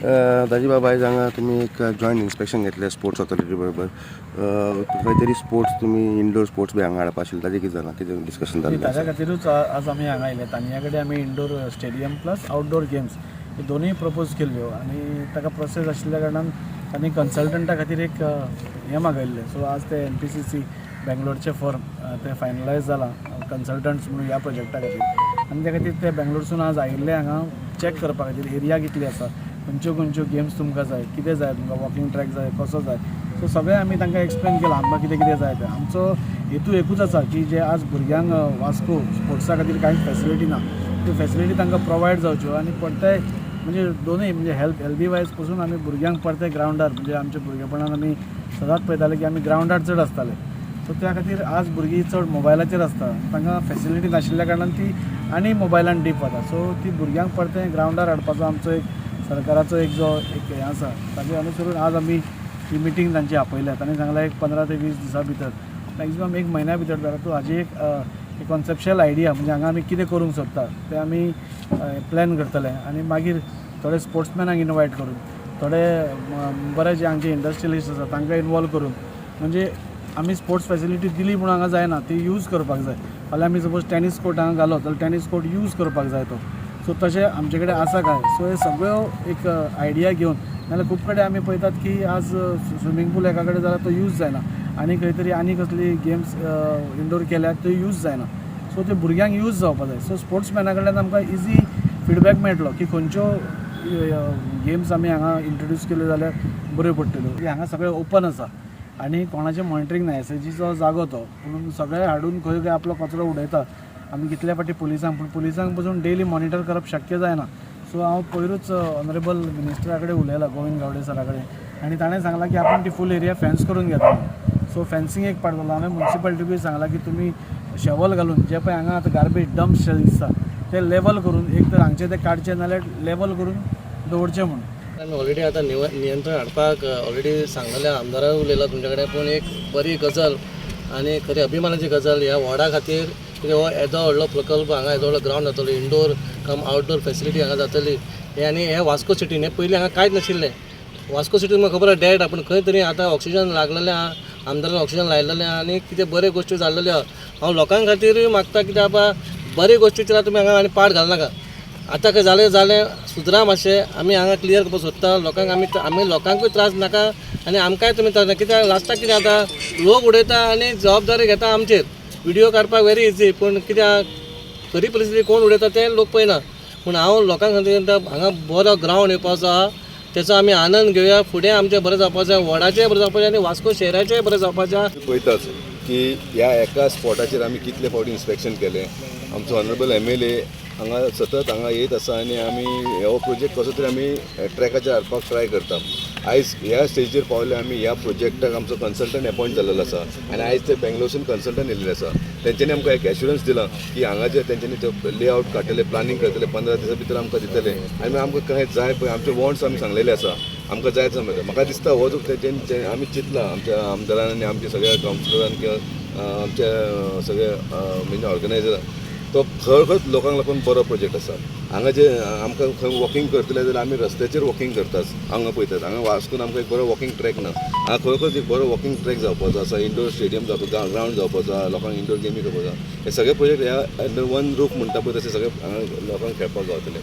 दाजी बाबा, आयज हांगा तुमी एक जॉयंट इन्स्पेक्शन घेतलें स्पोर्ट्स ऑथॉरिटी बरोबर. खंय तरी स्पोर्ट्स, तुमी इंडोर स्पोर्ट्स बी हांगा हाडपा आशिल्लें, ताजें कितें जालां, कितें डिस्कशन जाल्लें ताच्या आसा? खातीरूच आज आमी हांगा आयले. तानिया कडेन आमी indoor stadium plus outdoor games हे दोनूय प्रपोज केल्ल्यो आनी ताका प्रोसेस आशिल्ल्या कारणान तांणी कन्सल्टंटा खातीर एक हें मागयल्लें. सो आज ते एनपीसीसी बेंगलोरचें फर्म तें फायनलायज जालां कन्सल्टंट्स म्हणून ह्या प्रोजेक्टा खातीर आनी त्या खातीर ते बेंगलोरसून आज आयिल्ले हांगा चॅक करपा खातीर, एरिया कितली आसा, खंयच्यो खंयच्यो गेम्स तुमकां जाय, कितें जाय तुमकां, वॉकिंग ट्रॅक जाय, कसो जाय. सो सगळें आमी तांकां एक्सप्लेन केलां आमकां कितें कितें जाय तें. आमचो हेतू एकूच आसा की जे आज भुरग्यांक वास्को स्पोर्ट्सा खातीर कांयच फॅसिलिटी ना, त्यो फॅसिलिटी तांकां प्रोवायड जावच्यो आनी परते म्हणजे दोनूय म्हणजे हेल्दी वायज पसून आमी भुरग्यांक परते ग्रावंडार, म्हणजे आमच्या भुरगेपणान आमी सदांच पळयताले की आमी ग्रावंडार चड आसताले. सो त्या खातीर आज भुरगीं चड मोबायलाचेर आसता. तांकां फॅसिलिटी नाशिल्ल्या कारणान ती आनी मोबायलान डीप वता. सो ती भुरग्यांक परतें ग्रावंडार हाडपाचो आमचो एक सरकाराचो एक जो एक हें आसा, ताजे अनुसरून आज आमी ही मिटींग तांची आपयल्या. तांणी सांगलां, एक 15 ते 20 दिसां भितर, मॅक्झिमम एक म्हयन्या भितर जाल्यार तूं हाजी एक कॉन्सेप्च्युअल आयडिया, म्हणजे हांगा आमी कितें करूंक सोदता तें आमी प्लॅन करतले आनी मागीर थोडे स्पोर्ट्समॅनाक इनवायट करून, थोडे बरे जे आमचे इंडस्ट्रियलिस्ट आसा तांकां इनवॉल्व करून. म्हणजे आमी स्पोर्ट्स फॅसिलिटी दिली म्हूण हांगा जायना, ती यूज करपाक जाय. फाल्यां आमी सपोज टॅनीस कोर्ट हांगा घालो जाल्यार टॅनीस कोर्ट यूज करपाक जाय तो. सो तशें आमचे कडेन आसा काय, सो हे सगळ्यो एक आयडिया घेवन. नाजाल्यार खूब कडेन आमी पळयतात की आज स्विमींग पूल एका कडेन जाल्यार तो यूज जायना आनी खंय तरी आनी कसली गेम्स इंडोर केल्यार त्यो यूज जायना. सो ते भुरग्यांक यूज जावपा जाय. सो स्पोर्ट्समॅना कडल्यान आमकां इजी फिडबॅक मेळटलो की खंयच्यो गेम्स आमी हांगा इंट्रोड्यूस केल्यो जाल्यार बऱ्यो पडटल्यो. हांगा सगळें ओपन आसा आनी कोणाचें मॉनिटरींग ना. एसएचजीचो जागो तो, पूण सगळे हाडून खंय खंय आपलो कचरो उडयतात. आमी कितले फावटी पुलिसांक, पूण पुलिसांक पसून डेली मॉनिटर करप शक्य जायना. सो हांव पयरूच ऑनरेबल मिनिस्टरा कडेन उलयलां, गोविंद गावडे सरा कडेन, आनी ताणें सांगलां की आपण ती फूल एरिया फेन्स करून घेता. सो फेन्सिंग एक पार्ट जालो. हांवें मुन्सिपालिटीकूय सांगलां की तुमी शवल घालून जे पळय हांगा आतां गार्बेज डम्प दिसता ते लेवल करून, एक तर हांगचे ते काडचे नाल्यार लेवल करून दवरचे म्हणून. आमी ऑलरेडी आतां नियंत्रण हाडपाक ऑलरेडी सांगलेलें, आमदारान उलयला तुमच्या कडेन. पूण एक बरी गजाल आनी खरी अभिमानाची गजाल ह्या वॉर्डा खातीर, कित्याक हो येदो व्हडलो प्रकल्प, हांगा येदो व्हडलो ग्रावंड जातलो, इंडोर कम आउटडोर फेसिलिटी हांगा जातली हे. आनी हे वास्को सिटीन हे पयलीं हांगा कांयच नाशिल्लें. वास्को सिटीन म्हाका खबर आहा, डेड पूण खंय तरी आतां ऑक्सिजन लागलेलें आहा, आमदारान ऑक्सिजन लायलेलें आहा आनी कितें बऱ्यो गोश्टी जाल्लेल्यो आहा. हांव लोकां खातीरूय मागता, कित्याक बाबा बऱ्यो गोश्टीचेर तुमी हांगा आनी पाड घालनाका. आतां खंय जालें जालें, सुदरा मातशें. आमी हांगा क्लियर करपाक सोदता लोकांक. आमी आमी लोकांकूय त्रास नाका आनी आमकांय तुमी त्रास नाका, कित्याक लास्टाक कितें जाता, लोक उडयता आनी जबाबदारी घेता आमचेर. विडियो काडपाक वेरी इजी, पूण कित्याक खरी परिस्थिती कोण उडयता तें लोक पळयना. पूण हांव लोकां खातीर म्हणटा, हांगा बरो ग्रावंड येवपाचो आहा, तेचो आमी आनंद घेवया. फुडें आमचें बरें जावपाचें, वॉर्डाचें बरें जावपाचें आनी वास्को शहराचेंय बरें जावपाचें आहा. पळयताच की ह्या एका स्पॉटाचेर आमी कितले फावटी इन्स्पेक्शन केलें. आमचो ऑनरेबल एमएलए हांगा सतत हांगा येत आसा आनी आमी हो प्रोजेक्ट कसो तरी आमी ट्रॅकाचेर हाडपाक ट्राय करता. आयज ह्या स्टेजीर पावले आमी. ह्या प्रोजेक्टाक आमचो कन्सल्टंट एपॉयंट जाल्लो आसा आनी आयज ते बेंगलोरसून कन्सल्टंट येयल्ले आसा. तेंच्यांनी आमकां एक एश्युरन्स दिलां की हांगा जे तेंच्यांनी ते लेआउट काडटले, प्लानींग करतले, 15 दिसां भितर आमकां दितले आनी आमकां खंय जाय पळय आमचे वॉन्ट्स आमी सांगलेले आसा, आमकां जाय तसो मेळटा. म्हाका दिसता हो जो तेंच्यांनी जे आमी चिंतला, आमच्या आमदारान आनी आमच्या सगळ्या कावन्सिलरान किंवा आमच्या सगळे म्हणजे ऑर्गनायझरान, तो खरोखरच लोकांक लागून बरो प्रोजेक्ट आसा. हांगा जे आमकां खंय वॉकिंग करतले जाल्यार आमी रस्त्याचेर वॉकिंग करतात. हांगा पळयतात, हांगा वास्कोन आमकां एक बरो वॉकिंग ट्रॅक ना. हांगा खरोखरच एक बरो वॉकिंग ट्रॅक जावपाचो आसा, इंडोर स्टेडियम जावपाचो, ग्रावंड जावपाचो आहा, लोकांक इंडोर गेमी करपाचो आहा. हे सगळे प्रोजेक्ट ह्या अंडर वन रूफ म्हणटा पळय तशें सगळे हांगा लोकांक खेळपाक गावतले.